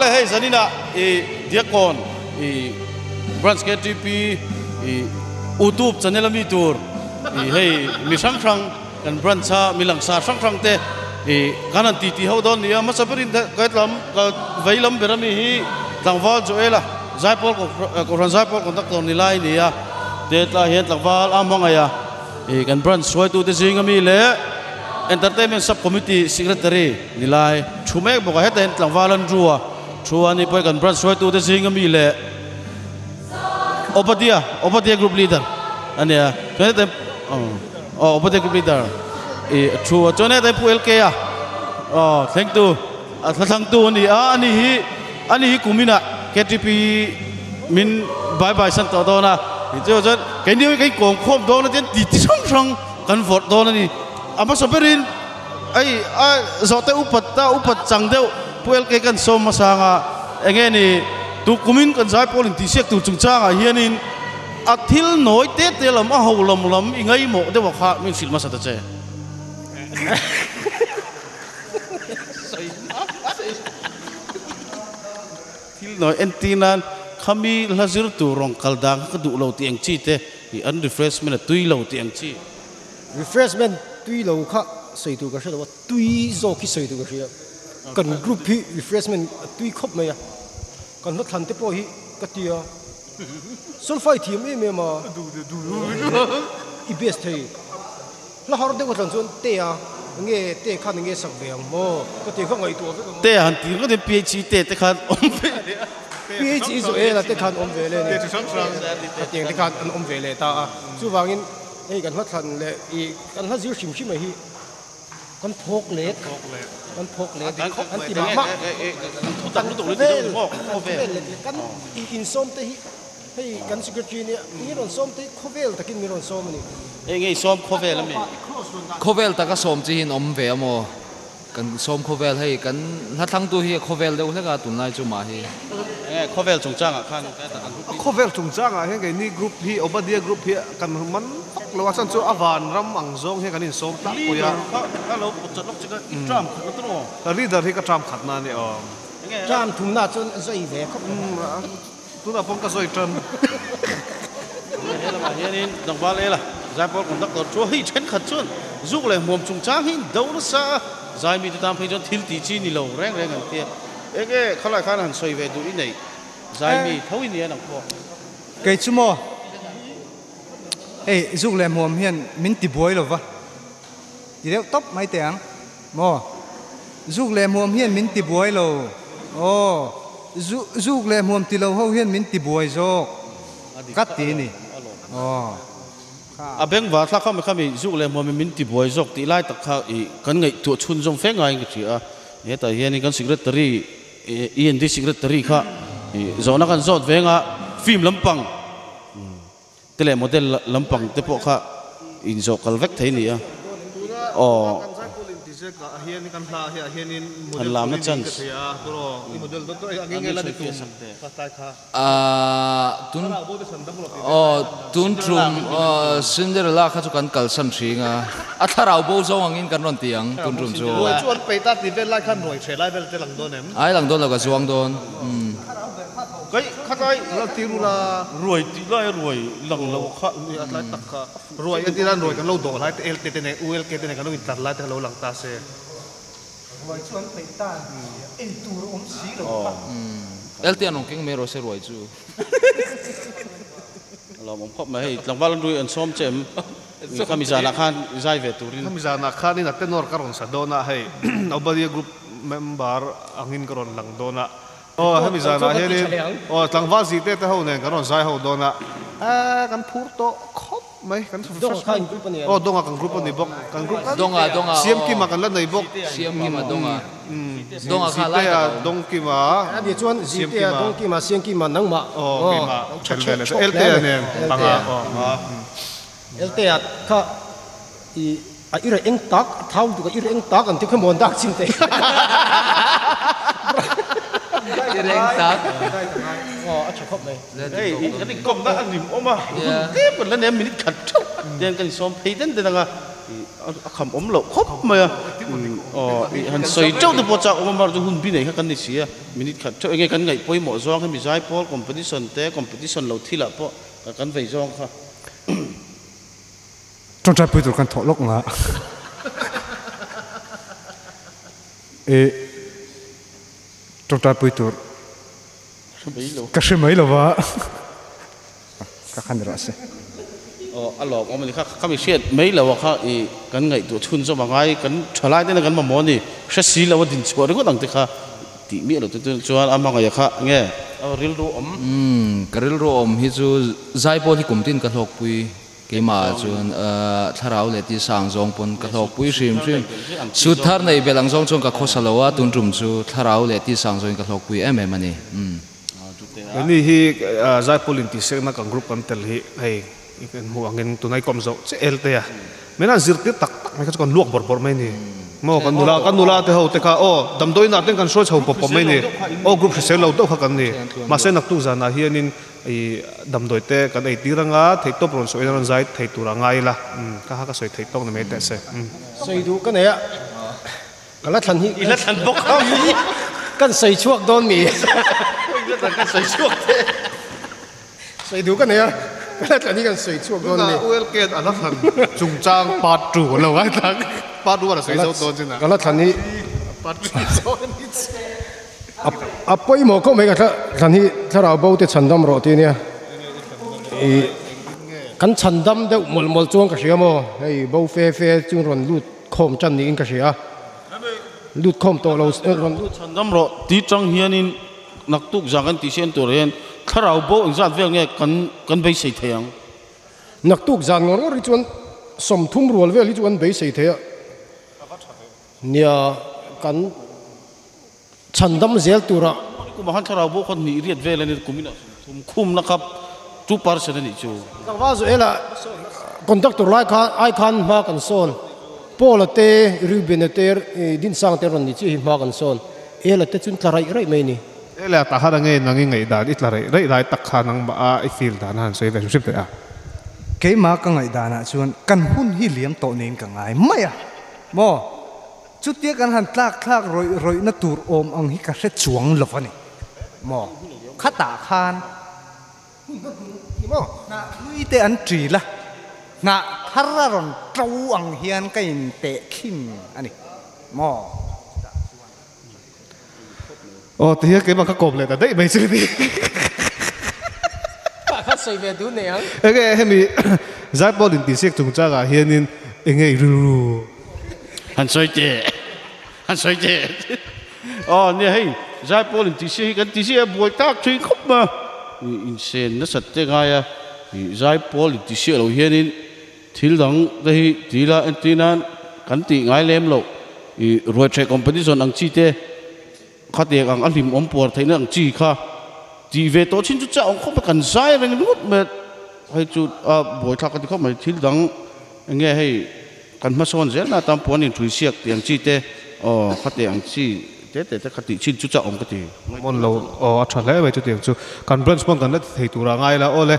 Awle hei zaninah i Diakkawn i Branch KTP i Utube channel a mi tur i hei mi hrang hrang kan branch a mi langsar hrang hrang te i kan han titi ho dawn nia. Hmasa berin ka hetlam ka vei lam ber a mi hi Tlangval Joel-a Zaipawl Kohhran Zaipawl Conductor ni lai a ni a, tlai hian tlangval a hmangaih a. I kan branch hruaitute zinga mi leh Entertainment Sub Committee Secretary ni lai thu mek bawk a, heta hian tlangval an ru a, thu a ni pawh hi kan branch hruaitute zinga mi leh Obadia, Obadia Group Leader a ni a, chuan heta hian aw Obadia Group Leader i thu a, chuan heta hian Pu LK a aw thlengtu a thlathlangtu a ni a, ani hi Ani hi kuminah KTP min bye bye san tawh dawn a, chu chuan keini hi kan inkawm khawm dawn a tian ti ti hrang hrang kan vawrh dawn a ni. A hmasa berin hei a zawhte upat ta upat chang deuh Pu LK kan sawm hmasa ang a, enge ni tu kumin kan zaipawl intihsiak tur chungchangah hianin a thil nawi te te lam a ho lam lam i ngaihmawh deuh a kha min hrilh hmasa ta che. Thil nawi entir nan khami hla zir tur rawn kal dan kha ka duh lo tih ang chi te i an refreshment a tui lo tih ang chi. Refreshment tui lo kha sawi tur ka hre lo a, tui zawk hi sawi tur ka hria. Kan group hi refreshment a tui khawp mai a, kan hla thlan te pawh hi ka tia solfai thiam em em a, i best thei. Hla har deuh a tlan chuan te a nge te khan enge sak ve ang maw ka ti kha ngaihtuah vek ang. Te han ti ringawt hian PHE te te khan awm ve leh a. PHE Joel a te khan awm ve leh a ni. Khatiang te khan an awm ve leh ta a. Chuvangin hei kan hla thlan leh i kan hla zir hrim hrim a hi kan phawk let kan phawk let an ti mah mah. Kan khawvel kan khawvel let leh kan insawm te hi Hei kan secretary nia mi rawn sawm te hi khawvel takin mi rawn sawm a ni. Hei ngei sawm khawvel a mi. Khawvel taka sawm chi hian awm ve a maw? Kan sawm khawvel hei kan hlathlangtu hi a khawvel deuh hlek a tunlai chu mah hi. Enge khawvel chungchangah khan ka kan group hi. Khawvel chungchangah hian keini group hi Obadiah group hi kan man vak lo a chhan chu a vanram ang zawng hian kan insawm tlangpui a. Leader kha ka lo pawt chat lawk che ka i term khat na tur aw. Ka leader hi ka term khat na a ni aw. Term thumna chuan zai ve khawp mai. Tunah pawh ka sawi tan. He lamah hianin tlangval ela Zaipawl conductor chu hei thenkhat chuan zuk leh hmuam chungchang hi in do nasa a, zai mite tan phei chuan thil tih chi ni lo reng reng an tia. Enge khalai khan han sawi ve duh i neih zai mi tho i nia nang pawh. Kei chu maw hei zuk leh hmuam hian min ti buai lo va ti deuh tawp mai teh ang. Maw? Zuk leh hmuam hian min ti buai lo. Aw, zu, zuk leh hmuam ti lo ho hian min ti buai zawk. Ka ti ni. Aw, kha. A bengvar thlak khami khami zuk leh hmuam in min ti buai zawk tih lai tak kha i kan ngaihtuah chhun zawm fe ngaiin ka hria a. Hetah hianin kan secretary, END secretary kha i zawhna kan zawt veng a, film lampang te leh model lampang te pawh kha inzawh kal vek thei a ni a. Aw. Han lamna chance. Tun aw tun tum Cinderella kha chu kan kalsan hring a, a thlarau bo zawng angin kan rawn ti ang tun tum chu. Ai lang dawn lo ka zuang dawn. Kai khatlai la ti ru la ruai tih lai a ruai lang lo kha a tlai tak kha ruai a tira ruai kan lo dawh lai te LK te nen ULK te nen kan lo intlar lai te kha lo lang ta se. Ruai chu an peih ta ni ei tur a awm si lo kha. LT an rawn keng mai rawh se ruai chu. A lawmawm khawp mai hei tlangval an rui an sawm che em khami zanah khan zai ve turin. Khami zanah khan in a tenor ka rawn sa dawn a hei Obadia group member angin ka rawn lang dawn a. Aw hemi zanah hianin aw tlangval zite te ho nen kan rawn zai ho dawn a, eh kan phur tawh khawp mai kan freshman aw Donga kan group a ni bawk kan group kan Siam Kima kan la nei bawk Siam Kima Donga Donga kha lai tak a Dongkima Siam Kima Dongkima Siam Kima nangmah aw keimah tel ve leh Eltea nen panga aw Eltea kha i A i reh eng tak, a thau lutuk a i reh eng tak an ti kha mawn dak chin te. I reh eng tak. Aw a tha khawp mai. Hei kan inkawmna a nim awm a, hun tlem kan la nei a minute khat theuh ten kan insawm phei den den ang a. A kham awm loh khawp mai a, aw i han sawi teuh te pawh chak awm a, mar chu hun bi nei kha kan ni si a, minute khat theuh enge kan ngaih pawimawh zawng hemi zaipawl competition te competition lo thil ah pawh kan vei zawng kha. Tawngtai pui tur kan thawh lawk nga i tawngtai pui tur ka hre mai lo va ka khan rawh se. Aw a lawm awm a ni kha ka mi hriat mai lo a kha i kan ngaihtuah chhun zawm a ngai kan thalai te kan mamawh a ni hre si lo a din chhuah ringawt ang te kha tih miah lo te chuan a hmangaih a kha nge a rilru awm. Umm ka rilru awm hi chu zaipawl hi kum tin ka hlawkpui Keimah chuan thlarau leh tisa ang zawng pawn ka hlawkpui hrim hrim. Sut thar neih belh ang zawng chuan ka khawsa lo a, tun tum chu thlarau leh tisa ang zawngin ka hlawkpui em em a ni. Umm. Keini hi Zaipawl intihsekna kan group kan tel hi hei kan hmuh angin tunai kawm zawh che el te a. Min han zirtir tak tak mai kha chu kan luak bawrh bawrh mai a ni. Maw kan nula kan nula te ho te kha aw damdawiin ah ten kan hruai chho pawp pawp mai a ni. Aw group hrisel lo deuh kha kan ni. Mahse naktuk zanah hianin I damdawi te kan ei tir anga theih tawp rawn sawiin a rawn zai thei tur a ngai ila ka ha ka sawi theih tawk ni mai teh se. Sawi duh ka nei a, ka la thlan hi. I la thlan bawk a mi. Kan sawi chhuak dawn mi. I la thlan kan sawi chhuak teh. Sawi duh ka nei a, ka la thlan hi kan sawi chhuak dawn mi. Tunah ULK a la thlan chungchang part 2 a lo ngai tak. Part 1 a sawi zo dawn chin a. Ka la thlan hi. Part 3 zawng a ni che. A pawimawh khawp mai ka thlan hi thlarau bo te chhandam rawh tih ania i kan chhandam deuh mawlh mawlh chuan ka hria maw hei bo fe fe chu rawn lut khawm tan niin ka hria lut khawm tawh lo rawn lut chhandam rawh tih tang hianin naktuk zan kan tih sian tur hian thlarau bo engzat vel nge kan kan beisei thei ang. Naktuk zan ngawr ngawr hi chuan 30 rual vel hi chu kan beisei thei a nia kan. Chhandam zel tura. Kum ah khan thlarau bo khaw hnih riat vel a ni, kum in ah 30 khumna kha 2% a nih chu. Tlangval Joel-a conductor lai khan ai khan hma kan sawn, Paul-a te, Reuben-a te, Dinsang te rawn ni chiah hi hma kan sawn, Ela te chu tla raih raih mai a ni. Ela tah khan a nge nang i ngaihdan i tla raih raih lai tak kha nangmah a i feel dan a han sawi ve hrim hrim teh a. Keimah ka ngaihdanah chuan kan hun hi liam tawh niin ka ngai mai a maw? Chutia kan han tlak thlak rawih rawihna tur awm ang hi ka hre chuang lo a ni maw? Khatah khan hnah hlui te an ṭil a, hnah thar a rawn ṭo ang hian ka inteh khin a ni maw? Chutah chuan. Aw tihian keimah ka kawm leh ta daih mai chu ni. Tah khan sawi ve duh nei ang. Enge hemi Zaipawl intihsiak chungchangah hianin enge i rilru? Han sawi teh, han sawi teh. Aw nia hei Zaipawl intihsiak hi kan ti si a buai tak thin khawp mai a. Insen nasat te ngai a, Zaipawl intihsiak lo hianin Thil dang te hi ti ila entir nan kan tih ngai lem loh i ruaitheh competition ang chi te khatiang ang a hlim awm puar theihna ang chi kha tih ve tawh chin chu chiah awm khawp a kan zai reng ringawt mai hei chu a buaithlak ka ti khawp mai thil dang eng nge hei kan hmasawn zel na atan puan inthui siak tih ang chi te aw khatiang ang chi te te te kha tih chin chu chiah awm ka ti. Hmun lo aw a tha hle mai chutiang chu kan branch hmun kan la ti thei tur a ngai la aw le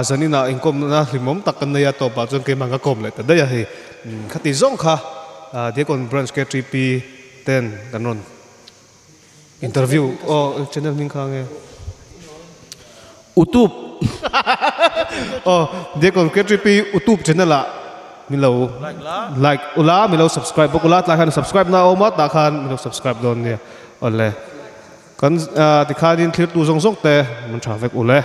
zanin ah inkawmna hlimawm tak kan nei a tawpah chuan keimah ka kawm leh ta daih a hei khati zawng kha Diakon branch KTP ten kan rawn interview aw channel hming kha nge Utube aw Diakon KTP Utube channel ah min lo like ula min lo subscribe bawk ula tlai khan subscribe na a awm a tah khan min lo subscribe dawn nia. Awle. Kan tikhanin thlirtu zawng zawng te mun tha vek ule.